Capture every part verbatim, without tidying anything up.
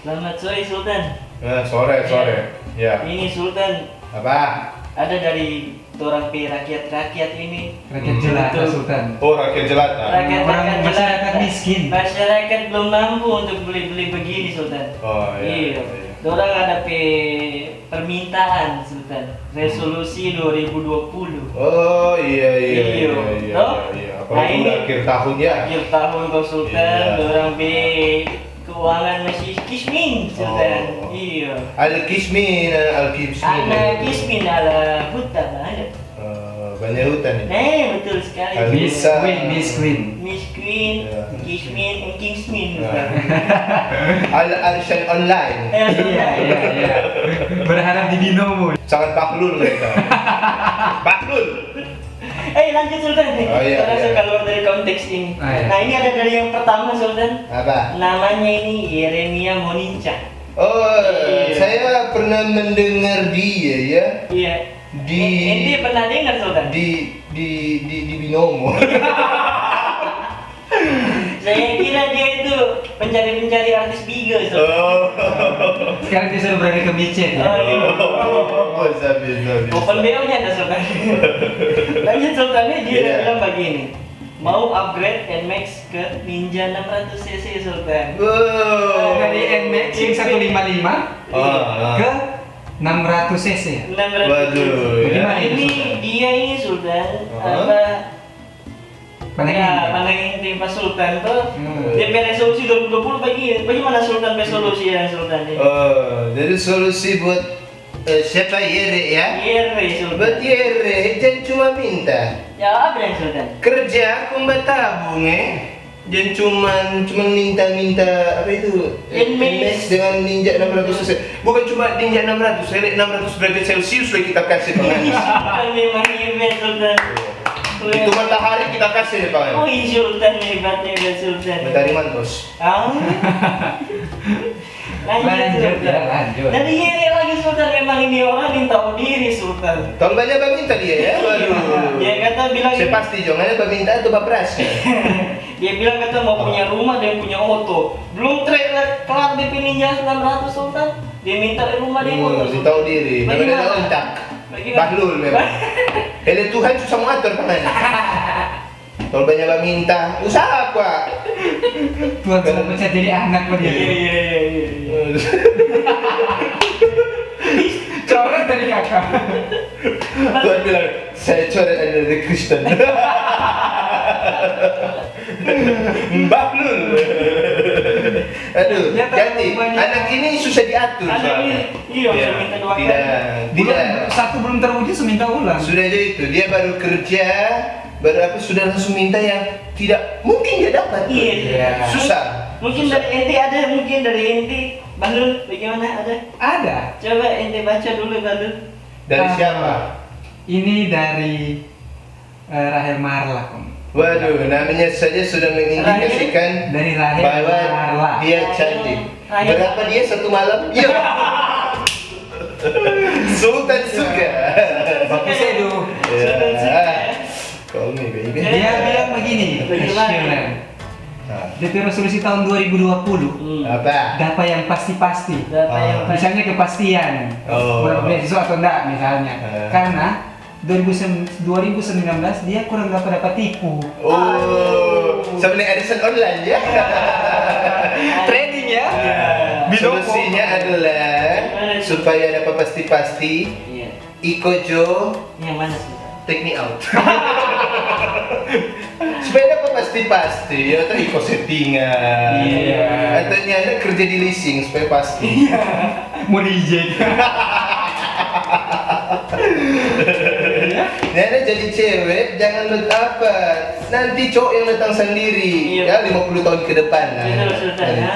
Selamat sore, Sultan. Eh, sore, sore. Ya. Ini Sultan. Apa? Ada dari torang pe rakyat-rakyat ini. Rakyat jelata, Sultan. Oh, rakyat jelata. Rakyat, orang rakyat jelata. Masyarakat miskin. Masyarakat belum mampu untuk beli-beli begini, Sultan. Oh, iya, iya. Dorang ada pe permintaan, Sultan. Resolusi dua ribu dua puluh. Oh, iya, iya, iya, iya, iya. Apalagi udah akhir tahun, ya. Akhir tahun, Sultan. Dorang pe keuangan masih kismin, Sultan. Oh. Iya. Ada kismin, ada al-kismin. Ada kismin, ada hutan, ada. Eh, banyak hutan ini. Eh, betul sekali. Miss Queen, Miss Queen. Miss Queen, kismin, and kingsmin, Sultan. Al Arsyad Online. Iya, iya, iya. Berharap di Binomo. Sangat bahlul mereka. Bahlul. Eh, lanjut, Sultan. Oh, iya, iya. Kita langsung keluar dari konteks ini. Ah, iya. Nah, ini ada dari yang pertama, Sultan. Apa? Namanya ini Yeremia Moninca. Oh, saya pernah mendengar dia, ya. Iya. Di, ente pernah dengar, Sultan? Di, di, di, di Binomo. Saya kira dia itu pencari-pencari artis biga, Sultan. Oh. Sekarang dia sudah beralih ke micet, ya? Oh, iya. Oh, bisa, bisa, bisa. Open B O-nya ada, Sultan. Lanjut, Sultan, dia bilang begini, mau upgrade N Max ke Ninja enam ratus C C, Sultan. Wow. Dari N Max yang satu lima lima ke enam ratus C C, ya? Enam ratus C C. Waduh, ya. Bagaimana ini, Sultan? Ini dia ini, Sultan, apa, Pandangan ente pa Sultan to, dia pe resolusi dua ribu dua puluh bagi, bagaimana Sultan pe solusi ya, Sultan ini? Oh, jadi solusi buat, eh, siapa, Yere, ya? Yere, Sultan. Buat Yere, jangan cuma minta. Ya, apa yang, Sultan? Kerja kong batabung, eh. Jangan cuman, cuman minta-minta, apa itu? N Max. Dengan Ninja enam ratus C C. Bukan cuma Ninja enam ratus, hele enam ratus derajat Celcius lagi kita kasih, Bang. Ih, Sultan memang hebat, Sultan. Itu matahari kita kasih deh, Bang. Oh, ih, Sultan hebat, hebat, Sultan. Matahari mantos. Ah. Lanjut, Sultan. Lanjut, ya, lanjut. Dari Yere lagi, Sultan, memang ini orang yang tahu diri, Sultan. Terlalu banyak baminta dia, ya? Waduh. Dia kata bilang, saya pasti, jangan ada baminta atau baperas. Dia bilang kata mau punya rumah dan punya oto. Belum tre-, kelar D P Ninja enam ratus, Sultan. Dia minta rumah dan oto, Sultan. Dia tahu diri. Bagaimana? Memang ada ontak. Bagaimana? Bahlul memang. Hele Tuhan susah mo ator tangan. Kalau banyak baminta, usaha apa? Tuhan sudah pecat jadi anak pa dia. Iya, iya, iya, iya, iya. Coret dari kakak. Tuhan bilang, "Saya coret dari Kristen." Bahlul. Aduh, jadi anak ini susah diatur soalnya. Anak ini, iya, minta dua kali. Tidak, belum, tidak. Satu belum terwujud, so minta ulang. Sudah aja itu, dia baru kerja, baru apa, sudah langsung minta yang tidak mungkin dia dapat. Iya, iya. Susah. Mungkin dari ente ada, mungkin dari ente, Bahlul, bagaimana, ada? Ada. Coba ente baca dulu, Bahlul. Dari siapa? Ini dari, eh, Rahel Marla, kong. Waduh, namanya saja sudah mengindikasikan bahwa dia cantik. Rahel Marla. Berapa dia satu malam? Iya. Sultan suka. Bagus ya, Du. Sultan suka, ya. Call me, baby. Dia bilang begini, bagaimana? Dia pe resolusi tahun dua ribu dua puluh. Apa? Dapa yang pasti-pasti. Dapa yang pasti. Misalnya kepastian. Oh. Mau dapa beasiswa atau enggak, misalnya. Karena dua ribu, dua ribu sembilan belas dia kurang dapa-dapa tipu. Oh, sama deng arisan online, ya? Trading, ya? Solusinya adalah supaya dapa pasti-pasti. Iko jo. Yang mana sih? Take me out. Supaya dapa pasti-pasti, ya, atau iko settingan. Iya. Atau nyanda kerja di leasing supaya pasti. Iya. Mau reject. Nyanda jadi cewek, jangan bet-, apa, nanti cowok yang datang sendiri. Iya. Ya, lima puluh tahun ke depan. Betul, Sultan, ya.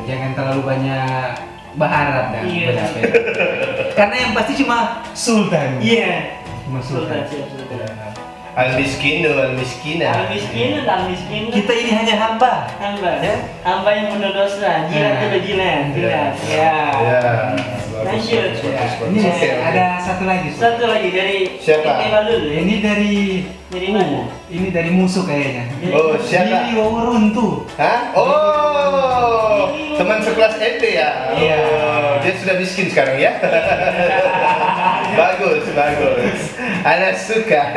Jangan terlalu banyak berharap dan berharap. Karena yang pasti cuma Sultan. Iya. Cuma Sultan. Sultan, siap, Sultan. Al-miskinu, al-miskina. Al-miskinu, al-miskinu. Kita ini hanya hamba. Hamba. Ya? Hamba yang penuh dosa. Jilat itu jilat. Jilat. Ya. Ya. Bagus, bagus, bagus. Ini ada satu lagi, Ustaz. Satu lagi dari siapa? Ini dari Dari mana? Ini dari musuh kayaknya. Oh, siapa? Billy Waworuntu. Hah? Oh, teman Kelas M T ya? Iya. Oh, dia sudah miskin sekarang ya? Bagus, bagus. Ana suka.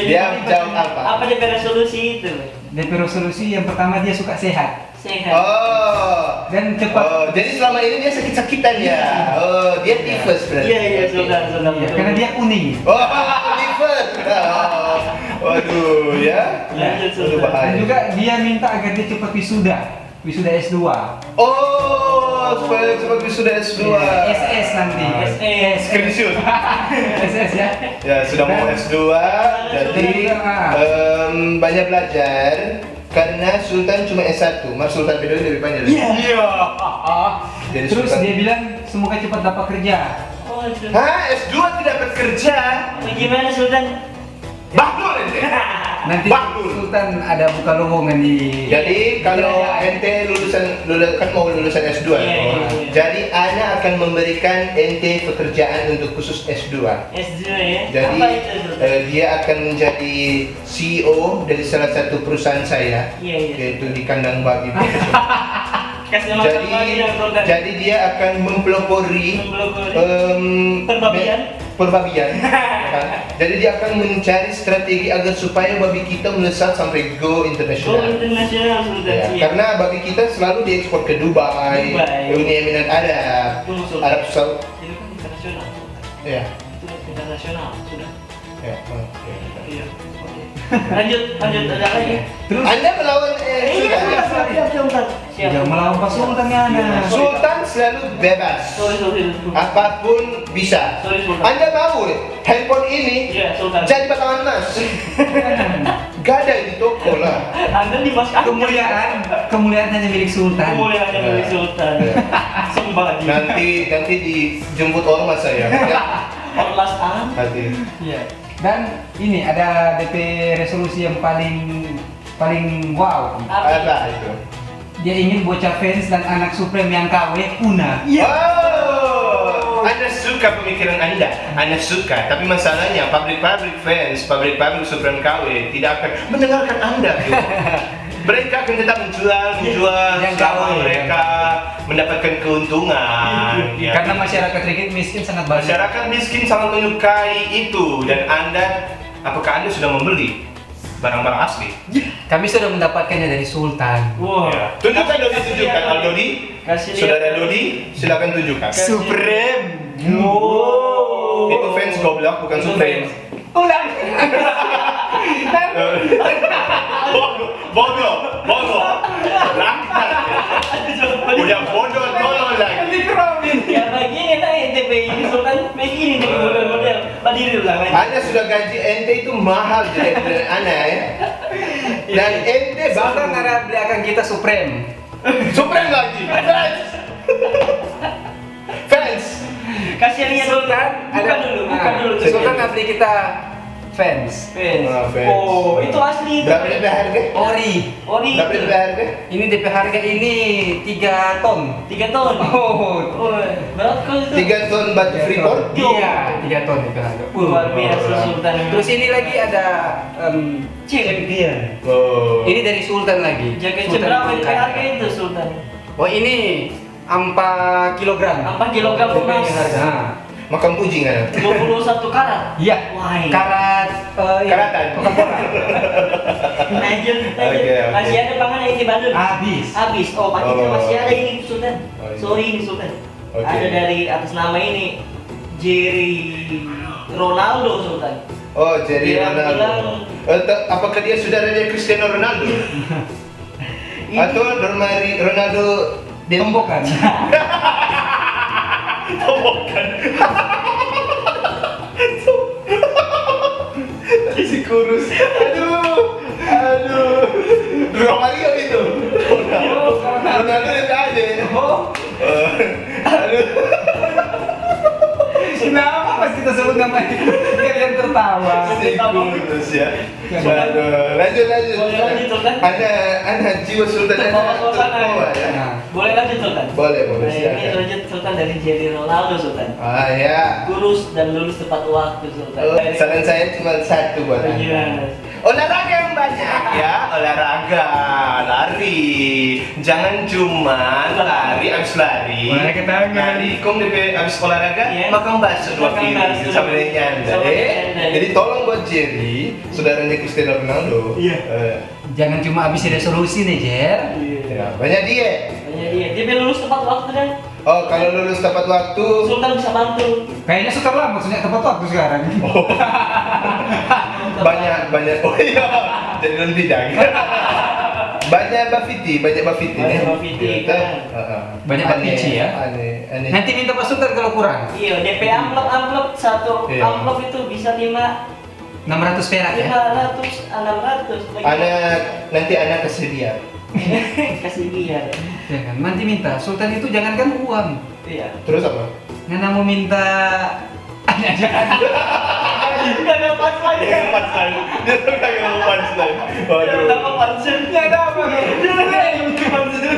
Dia jawab apa? Apa dia pe resolusi itu? Dia pe resolusi yang pertama dia suka sehat. Sehat. Oh. Dan cepat. Oh, jadi selama ini dia sakit-sakitan ya? Iya. Oh, dia tipes berarti. Iya, iya, oke. Sudah, sudah, iya, betul. Karena dia kuning. Oh, tipes. Oh, waduh, ya. Lanjut, sudah. Waduh, bahaya. Dan juga dia minta agar dia cepat wisuda. Wisuda S dua. Oh, supaya cepat wisuda S dua. Iya, S S nanti. Ah. S S. Screenshot. S S ya. Ya, sudah mau S dua, jadi, em, banyak belajar karena Sultan cuma S satu, mar Sultan Bedoin lebih banyak. Iya. Iya. Jadi terus Sultan dia bilang, "Semoga cepat dapat kerja." Oh, itu. Hah? S dua tidak dapat kerja? Bagaimana, Sultan? Bahlul ente. Nanti Bahlul. Sultan ada buka lowongan di. Jadi, kalau ente lulusan, lulu-, kan mau lulusan S dua, iya, iya, iya. Jadi, ana akan memberikan ente pekerjaan untuk khusus S dua. S dua ya? Jadi, apa itu, Sultan? Eh, dia akan menjadi C E O dari salah satu perusahaan saya, iya, iya, yaitu di kandang babi. Kasih makan babi yang program. Jadi dia akan mempelopori, mempelopori, em, perbabian. Me-, perbabian, ya kan? Jadi dia akan mencari strategi agar supaya babi kita melesat sampai go internasional. Go internasional, Sultan, ya, iya. Karena babi kita selalu diekspor ke Dubai, Dubai. Uni Emirat Arab, tunggu, Sultan. Arab Saudi. Itu kan internasional, Sultan. Iya. Itu internasional, sudah. Ya, oh, ya, ya. Iya, oke. Lanjut, lanjut, ada lagi? Terus Anda melawan, eh, iya, Sultan. Siap, siap, siap, Sultan. Siap. Jangan melawan Pak Sultan, ya, Anda. Sultan selalu bebas. Sorry, sorry, sorry. Apapun bisa. Sorry, Sultan. Anda mau, eh, handphone ini, iya, Sultan, jadi batangan emas? Gak ada di toko lah. Anda di mas-, kemuliaan, kemuliaan hanya milik Sultan. Kemuliaan hanya milik Sultan. Ya. Sembah dia. Nanti, nanti dijemput ormas saya. Ormas apa? Nanti. Iya. Dan ini ada D P resolusi yang paling, paling wow. Apa? Apa itu? Dia ingin bocah fans dan anak Supreme yang K W punah. Iya. Oh, Anda suka pemikiran Anda, Anda suka. Tapi masalahnya, pabrik-pabrik fans, pabrik-pabrik Supreme K W tidak akan mendengarkan Anda, bro. Mereka akan tetap menjual, menjual, yang selama K W, mereka mendapatkan keuntungan, iya, iya, ya. Karena masyarakat miskin sangat banyak. Masyarakat miskin sangat menyukai itu, dan Anda, apakah Anda sudah membeli barang-barang asli? Kami sudah mendapatkannya dari Sultan. Wah. Ya. Tunjukkan, Dodi, tunjukkan. Kasih lihat. Al Dodi, kasih lihat. Saudara Dodi, silakan tunjukkan. Kasih. Supreme. Wow. Itu fans goblok, bukan Supreme. Itu fans. Ulang. Bodoh, bodoh, bodoh. Udah bodoh, tolol lagi. Ya, begini, nah, ente begini, Sultan, begini nih, model-model. Badiri ulang lagi. Anda sudah gaji ente itu mahal, jadi brand Anda, ya. Dan ente Sultan baru ada beli akan kita Supreme. Supreme lagi. Fans. Fans. Kasih lihat dulu. Sultan, buka ada, dulu, buka, ah, dulu. Sultan nggak beli kita fans. Fans. Ah, fans. Oh, itu asli itu. Berapa D P harga? Ori. Ori. Berapa D P harga? Ini D P harga ini tiga ton. Tiga ton? Oh. Oh, berat kali itu. Tiga ton batu Freeport? Iya, tiga ton D P harga. Luar biasa, Sultan. Terus ini lagi ada, em, champion. Oh. Ini dari Sultan lagi. Jaket berapa D P harga itu, Sultan? Oh, ini ampa kilogram. Ampa kilogram emas. Nah. Makan pujing, kan? Dua puluh satu karat? Iya. Wah. Karat, eh, iya. Karatan. Coca-Cola. Lanjut, lanjut. Oke, oke. Masih ada pangan yang di Bandung? Habis. Habis. Oh, berarti masih ada ini, Sultan. Oh, iya. Sorry ini, Sultan. Oke. Ada dari atas nama ini, Jerry Ronaldo, Sultan. Oh, Jerry Ronaldo. Dia bilang, eh, te-, apakah dia saudara dari Cristiano Ronaldo? Atau Romari-, Ronaldo di Tombokan. Tombokan. Si kurus. Aduh. Aduh. Romario itu. Ronaldo itu aja. Oh. Eh, aduh. Kenapa pas kita sebut nama itu, kalian tertawa? Si kurus, ya. Aduh, lanjut, lanjut. Boleh lanjut, Sultan? Ada, ada jiwa Sultan, ada terbawa, ya. Nah. Boleh lanjut, Sultan? Boleh, boleh, silakan. Nah, ini lanjut, Sultan, dari Jerry Ronaldo, Sultan. Ah, ya. Kurus dan lulus tepat waktu, Sultan. Oh, saran saya cuma satu buat Anda. Gimana? Olahraga yang banyak, ya. Olahraga, lari. Jangan cuma lari, abis lari. Olahraga tangan. Lari, kong depe abis olahraga, iya, makan bakso dua piring sama dengan nyanda, eh. Jadi tolong buat Jerry, saudaranya Cristiano Ronaldo. Iya. Eh. Jangan cuma abis resolusi nih, Jer. Iya. Ya, banyak diet. Banyak diet. Dia belum lulus tepat waktu, kan? Oh, kalau lulus tepat waktu. Sultan bisa bantu. Kayaknya suka lah, maksudnya tepat waktu sekarang. Oh. Banyak, banyak. Oh iya, jadi non bidang. Banyak bafiti, banyak bafiti. Banyak bafiti, kan? Heeh. Banyak bafici, ya? Aneh, aneh. Nanti minta Pak Sultan kalau kurang. Iya, depe amplop-amplop, satu amplop itu bisa lima. Enam ratus perak, ya? Lima ratus, enam ratus lagi. Anak, nanti anak kasih dia. Kasih dia. Ya kan? Nanti minta. Sultan itu jangankan uang. Iya. Terus apa? Ngana mau minta. Gak ada pas lagi. Gak ada pas lagi. Dia tuh kagak mau pas lagi. Waduh. Kenapa pansen? Gak ada apa.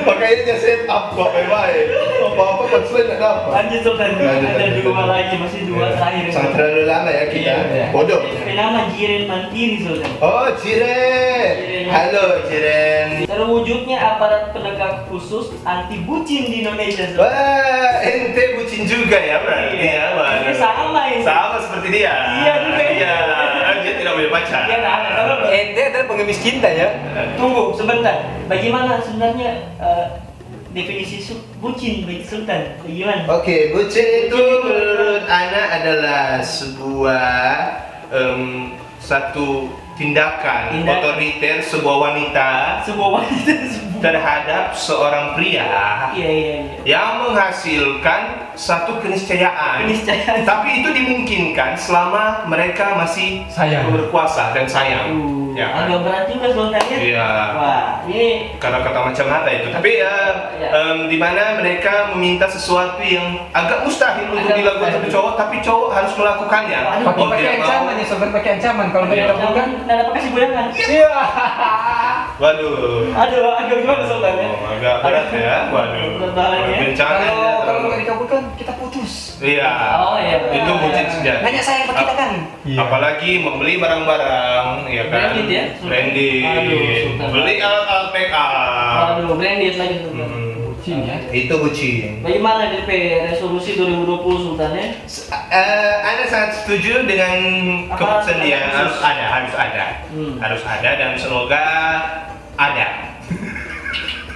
Makanya dia set up kok, baik-baik. Apa-apa pas lagi gak ada apa. Lanjut, Sultan. Lanjut, lanjut, lanjut. Ada dua lagi, masih dua terakhir. Iya. Sangat terlalu lama ya kita. Iya. Bodoh. Nama Jiren Mantiri, Sultan. Oh, Jiren. Jiren. Halo, Jiren. Terwujudnya aparat penegak khusus anti bucin di Indonesia, Sultan. Wah, ente bucin juga ya berarti ya. Iya. Waduh. Ini sama ini. Sama seperti dia. Iya juga. Iya. Kan dia tidak punya pacar. Iya, nah, kalau ente adalah pengemis cinta ya. Tunggu sebentar. Bagaimana sebenarnya, eh, definisi su-, bucin bagi Sultan? Bagaimana? Oke, bucin itu menurut ana adalah sebuah, em, satu tindakan otoriter sebuah wanita terhadap seorang pria yang menghasilkan satu keniscayaan. Keniscayaan. Tapi itu dimungkinkan selama mereka masih berkuasa dan sayang. Uh, agak berat juga sebenarnya. Iya. Wah, ini kata-kata macam apa itu? Tapi, eh, em, di mana mereka meminta sesuatu yang agak mustahil untuk dilakukan sama cowok, tapi cowok harus melakukannya. Pakai ancaman ya, Sobat, pakai ancaman. Kalau nggak dikabulkan, nggak dapat kasih goyangan. Iya. Waduh. Aduh, agak gimana, Sobat, ya? Oh, agak berat ya. Waduh. Berat banget ya. Kalau nggak dikabulkan, kita putus. Iya. Oh, iya. Itu bucin sejati. Nanya sayang ke kita kan? Iya. Apalagi membeli barang-barang, ya kan? Branded ya? Branded. Aduh, Sultan. Beli alat-alat make up. Aduh, branded lagi, Sultan. Bucin ya? Itu bucin. Bagaimana depe resolusi dua ribu dua puluh, Sultan, ya? Eh, ana sangat setuju dengan keputusan dia. Harus ada, harus ada. Harus ada dan semoga ada.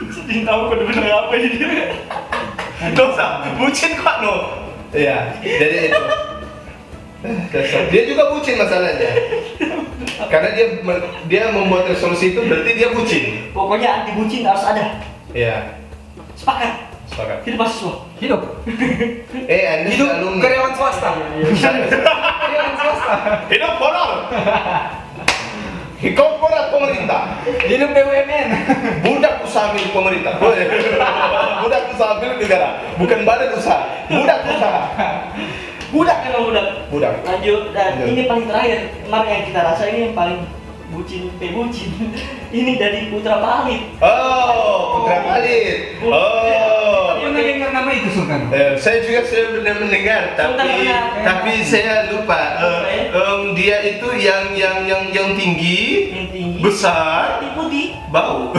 Sedih tahu bener-bener apa ini. Dosa, bucin kok no. Iya, jadi itu. Dosa. Dia juga bucin masalahnya. Karena dia me-, dia membuat resolusi itu berarti dia bucin. Pokoknya anti bucin harus ada. Iya. Sepakat. Sepakat. Hidup mahasiswa. Hidup. Eh, Anda hidup alumni. Karyawan swasta. Karyawan swasta. Hidup honor. Korporat pemerintah. Hidup B U M N. Budak usaha milik pemerintah. Budak usaha milik negara. Bukan badan usaha. Budak usaha. Budak, emang budak. Budak. Lanjut, dan ini paling terakhir. Kemarin yang kita rasa ini yang paling bucin, pe bucin. Ini dari Putra Palit. Oh, Putra Palit. Oh. Pernah dengar nama itu, Sultan? Eh, saya juga sudah pernah mendengar, tapi, tapi saya lupa. Eh, em, dia itu yang, yang, yang, yang tinggi, besar, putih, bau.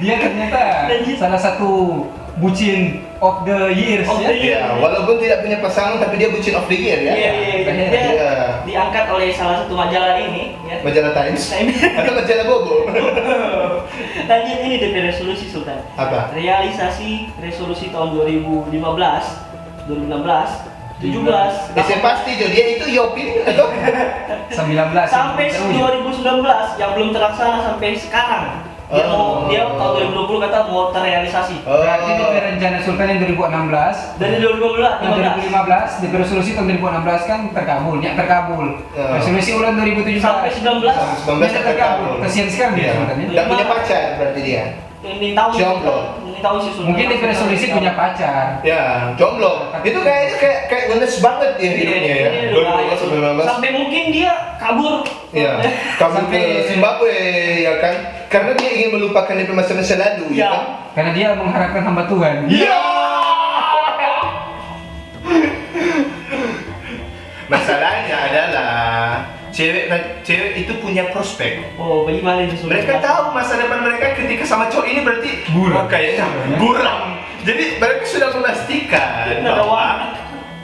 Dia ternyata salah satu bucin of the years, ya. Iya, walaupun tidak punya pasangan, tapi dia bucin of the year, ya. Iya, iya, iya. Dia diangkat oleh salah satu majalah ini, ya. Majalah Times? Times. Atau majalah Bobo? Lanjut, ini depe resolusi, Sultan. Apa? Realisasi resolusi tahun dua ribu lima belas, dua ribu enam belas, tujuh belas. Eh, saya pasti jo, dia itu Yopin atau? Sembilan belas. Sampai dua ribu sembilan belas yang belum terlaksana sampai sekarang. Dia mau, dia tahun dua ribu dua puluh kata mau terrealisasi. Berarti depe rencana Sultan yang dua ribu enam belas, dari dua ribu lima belas, dua ribu lima belas, depe resolusi tahun dua ribu enam belas kan terkabul, ya terkabul. Resolusi ulang dua ribu tujuh belas. Sampai sembilan belas. Sembilan belas terkabul. Kasihan sekali ya Sultan ya. Nggak punya pacar berarti dia. Jomblo. Mungkin depe resolusi punya pacar. Ya, jomblo. Itu kayaknya kayak, kayak ngenes banget ya hidupnya ya. Iya, iya, dua ribu lima belas sampai sembilan belas. Sampai mungkin dia kabur. Iya, kabur ke Zimbabwe, ya kan? Karena dia ingin melupakan depe masa-masa lalu, ya kan? Karena dia mengharapkan hamba Tuhan. Iya. Masalahnya adalah, Cewek, cewek itu punya prospek. Oh, bagaimana itu, Sultan? Mereka tahu masa depan mereka ketika sama cowok ini berarti Buram. Wah, kayaknya buram. Jadi mereka sudah memastikan Nggak ada bahwa warna.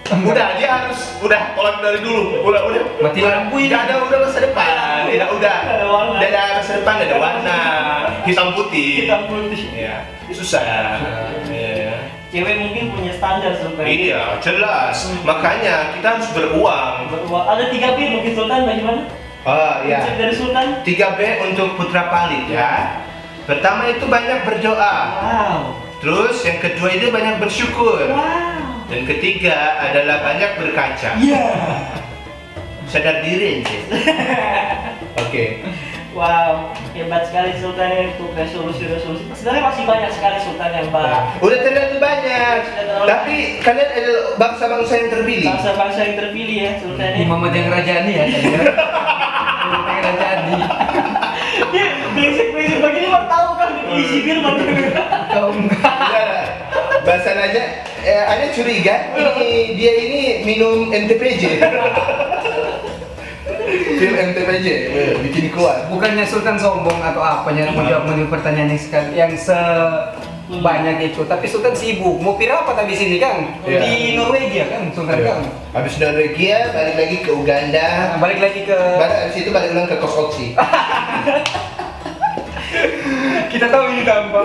Udah, dia harus udah tolak dari dulu. Udah, udah. Mati lampu ini. Nggak ada, udah masa depan. Tidak udah. Nggak ada warna. Tidak ada masa depan, tidak ada warna. Hitam putih. Hitam putih. Ya, susah. Iya. Cewek mungkin punya standar, Sultan. Iya, jelas. Hmm. Makanya kita harus beruang. Beruang. Ada tiga P mungkin, Sultan, bagaimana? Oh, iya. Konsep dari Sultan? Tiga B untuk putra palit ya. Pertama itu banyak berdoa. Wow. Terus yang kedua itu banyak bersyukur. Wow. Dan ketiga adalah banyak berkaca. Iya. Sadar diri, Ente. Oke. Wow, hebat sekali, Sultan, ya, untuk resolusi-resolusi. Sebenarnya masih banyak sekali, Sultan, yang bahas. Udah terlalu banyak. Sudah terlalu Tapi kalian adalah bangsa-bangsa yang terpilih. Bangsa-bangsa yang terpilih, ya, Sultan, ya. Imam Majang Rajani ya tadi ya. Imam Majang Rajani. Dia berisik-berisik begini, mau tahu kan? Isi Firman. Tahu enggak? Iya. Bahasa aja, eh, ada curiga ini dia ini minum M T P J. Pil M T P J, eh, bikin kuat. Bukannya Sultan sombong atau apanya mau jawab menjawab pertanyaan yang sekali yang sebanyak itu, tapi Sultan sibuk. Mau pira apa tadi sini kan? Iya. Di Norwegia kan Sultan kan? Habis Norwegia balik lagi ke Uganda. Nah, balik lagi ke Balik habis itu balik ulang ke kos Oksi. kita tahu ini tanpa.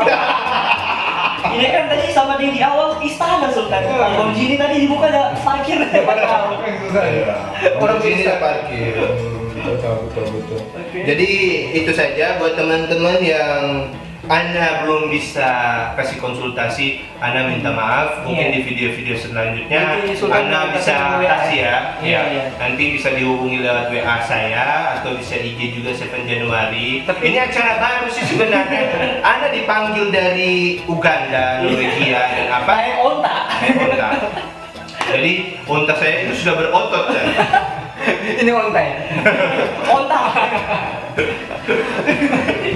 Ini kan tadi sama dia di awal istana, Sultan. Iya. Lamborghini tadi dibuka ada parkir. Siapa tahu kan Sultan. Iya. Orang Di sini bisa. Ada parkir. Hmm, betul betul betul. Oke. Jadi itu saja buat teman-teman yang Ana belum bisa kasih konsultasi, Ana minta maaf. Mungkin Iya. Di video-video selanjutnya Nanti Sultan Ana kasih bisa W A. Kasih ya. Iya, Ya. iya. Nanti bisa dihubungi lewat W A saya atau bisa I G juga Seven Januari. Tapi Ini acara baru sih sebenarnya. Ana dipanggil dari Uganda, Norwegia, dan apa? Naik onta. Naik onta. Jadi onta saya itu sudah berotot kan. Ini onta ya. Onta.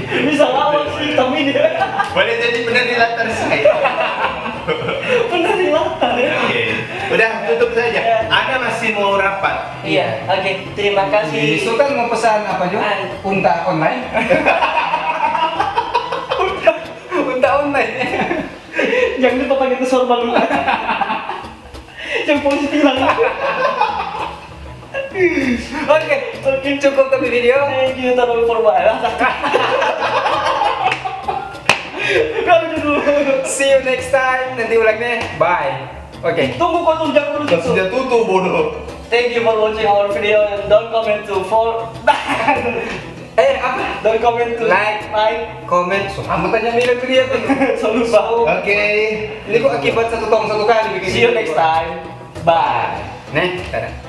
Bisa lawan si hitam ini. Boleh jadi penari latar saya. Penari latar ya. Oke. Udah tutup saja. Ana masih mau rapat. Iya, oke. Terima kasih. Sultan mau pesan apa juga? Ah. Unta online. Unta online. Jangan lupa pakai tuh sorban dulu. Yang polisi tilang. Oke, cukup tapi video. Thank you, terlalu formal. Kalau dulu. See you next time. Nanti ulang nih. Bye. Oke. Tunggu kau tuh, jangan dulu Sudah gitu. Sudah tutup bodoh. Thank you for watching our video and don't comment to for Eh, apa? don't comment to Like. Like. Komen. So, apa tanya Mila tuh dia tuh? So lupa. Oke. Ini kok akibat satu tong satu kali bikin. See you next time. Bye. Nih, dadah.